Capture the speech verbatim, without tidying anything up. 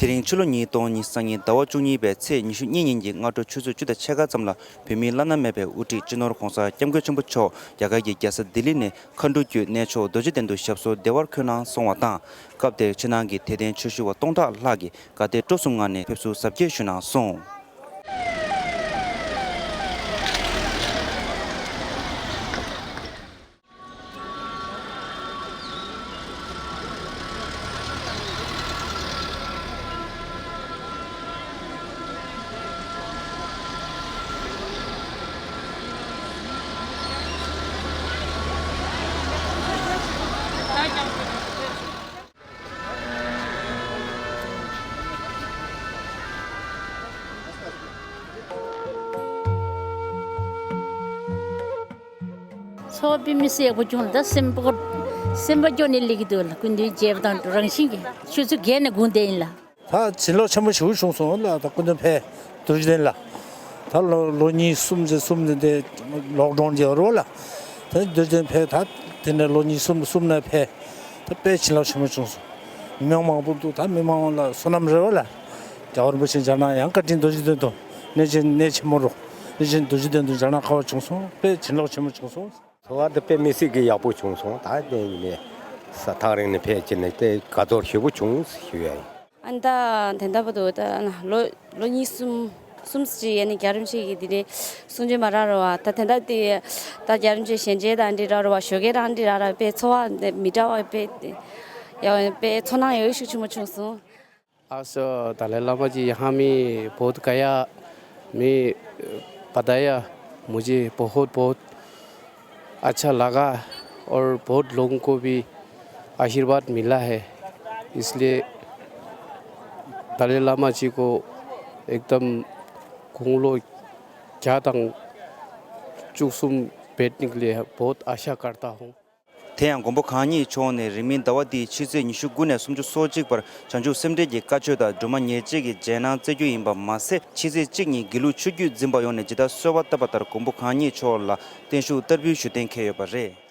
དེ་རིང་ཕྱི་ལོ་ཉིས་སྟོང་ཉི་ཤུ་རྩ་གཉིས་ཟླ་བ་བཅུ་གཉིས་པའི་ཚེས་ཉི་ཤུ་གཉིས་ཉིན་གྱི་སྔ་དྲོ་ཆུ་ཚོད་བཅུ་དང་ཕྱེད་ཀ་ཙམ་ལ། བོད་མིའི་བླ་ན་མེད་པའི་དབུ་ཁྲིད་སྤྱི་ནོར་༧གོང་ས་༧སྐྱབས་མགོན་ཆེན་པོ་མཆོག་རྒྱ་གར་གྱི་རྒྱལ་ས་ལྡི་ལི་ནས་མཁའ་འགྲོ་བརྒྱུད་གནས་མཆོག་རྡོ་རྗེ་གདན་དུ་ཞབས་སོར་བདེ་བར་འཁོད་གནང་སོང་བ་དང་། སྐབས་དེར་ཕྱི་ནང་གི་དད་ལྡན་ཆོས་ཞུ་བ་སྟོང་ཕྲག་ལྷག་གིས་དགའ་དད་སྤྲོ་གསུམ་ངང་ནས་ཕེབས་བསུ་གཟབ་རྒྱས་ཞུས་གནང་སོང་། ཚོར་བ་དཔེ་མི་སྲིད་ཡག་པོ་བྱུང་ལ། ད་སེམས་པ་སེམས་པ་སྐྱོ་ནས་སླེབས་ཀྱི་འདུག་ལ། སྐུ་མདུན་མཇལ་བ་དང་འགྲོ་རང་བཞིན་གྱི་ཆུ་ཚོད་བརྒྱད་ནས་སྒུག་བསྡད་ཡིན་ལ། ད་བྱིན་རླབས་ཆེན་པོ་ཞེ་པོ་བྱུང་སོང་ལ། ད་སྐུ་མདུན་ཕེབས་རྡོ་རྗེ་གདན་ལ། ད་ལོ་ལོ་གཉིས་གསུམ་ཅིག་གསུམ་དེ་འདྲའི་ལོག་ཌའུན་ཅིག་ཡོད་རེད་བ་ལ། ད་རྡོ་རྗེ་གདན་ཕེབས། ད་དེ་ནས་ལོ་གཉིས་གསུམ་གསུམ་ནས་ཕེབས། ད་དཔེ་བྱིན་རླབས་ཆེན་པོ་བྱུང་སོང་། མི་མང་མང་པོ་འདུག་ད་མི་མང་ལ་བསོད་ནམས་རེད་བ་ལ། རྒྱལ་བ་རིན་པོ་ཆེ་མཇལ་ན་ཡང་བཀའ་དྲིན་རྡོ་རྗེ་གདན་དུ། གནས་ཆེན་གནས་ཆེན་མོ་རུ། གནས་ཆེན་རྡོ་རྗེ་གདན་དུ་མཇལ་ན་དགའ་བ་བྱུང་སོང་། དཔེ་བྱིན་རླབས་ཆེན་པོ་བྱུང་སོང་། ཚོར་བ་འདི་དཔེ་མི་སྲིད་ཀྱི་ཡག་པོ་བྱུང་སོང་། ད་དེ་ཡིན་ནས་ས་ཐག་རིང་ནས་ཕེབས་ཀྱི་ནས་དེ་དགའ་ཚོར་ཞེ་པོ་བྱུང་ཞུ་ཡ་ཡིན། ཨ་ནི་ད་དེ་འདྲ་པོ་འདུག་ད་ལོ་ལོ་གཉིས་གསུམ་གསུམ་ཅིག་ཡས་ནས་རྒྱལ་བ་རིན་པོ་ཆེ་གི་དེ་འདྲའི་གསུང་ཆོས་མ་རག་རོ་བ། ད་དེ་འདྲ་དེ་ད་རྒྱལ་བ་རིན་པོ་ཆེ་ཞལ་མཇལ་དང་འདི་རག་རོ་བ། ཞོགས་ཀས་རང་འདི་རག་ར་དཔེ་ཚོར་བ་འདི་མི་འདྲ་བ་དཔེ་ཡ་དཔེ་ཚོར་སྣང་ཡག་ཤུགས་ཆེན་པོ་བྱུང་སོང་། आज दलाई लामा जी यहाँ में बहुत गया, मैं बताया, मुझे बहुत बहुत अच्छा लगा और बहुत लोगों को भी आशीर्वाद मिला है। इसलिए दलाई लामा जी को एकदम कुंगलो क्या तंग चुकसुम बैठने के लिए बहुत आशा करता हूँ। དེ་ཡང་མགོན་པོ་གང་ཉིད་མཆོག་ནས་རིང་མིན་ཟླ་བ་འདིའི་ཕྱི་ཚེས་ཉི་ཤུ་དགུ་ནས་སུམ་ཅུ་སོ་གཅིག་བར་བྱང་ཆུབ་སེམས་འགྲེལ་གྱི་བཀའ་ཆོས་དང་སྒྲོལ་མ་ཉེར་གཅིག་གི་རྗེས་གནང་སྩལ་རྒྱུ་ཡིན་པ་མ་ཟད། ཕྱི་ཚེས་གཅིག་ཉིན་དགེ་ལུགས་ཆོས་བརྒྱུད་འཛིན་པ་ཡོངས་ནས་ཇི་ལྟར་གསོལ་བ་བཏབ་པ་ལྟར་མགོན་པོ་གང་ཉིད་མཆོག་ལ་བརྟན་བཞུགས་བསྟར་འབུལ་ཞུ་གཏན་འཁེལ་ཡོད་པ་རེད།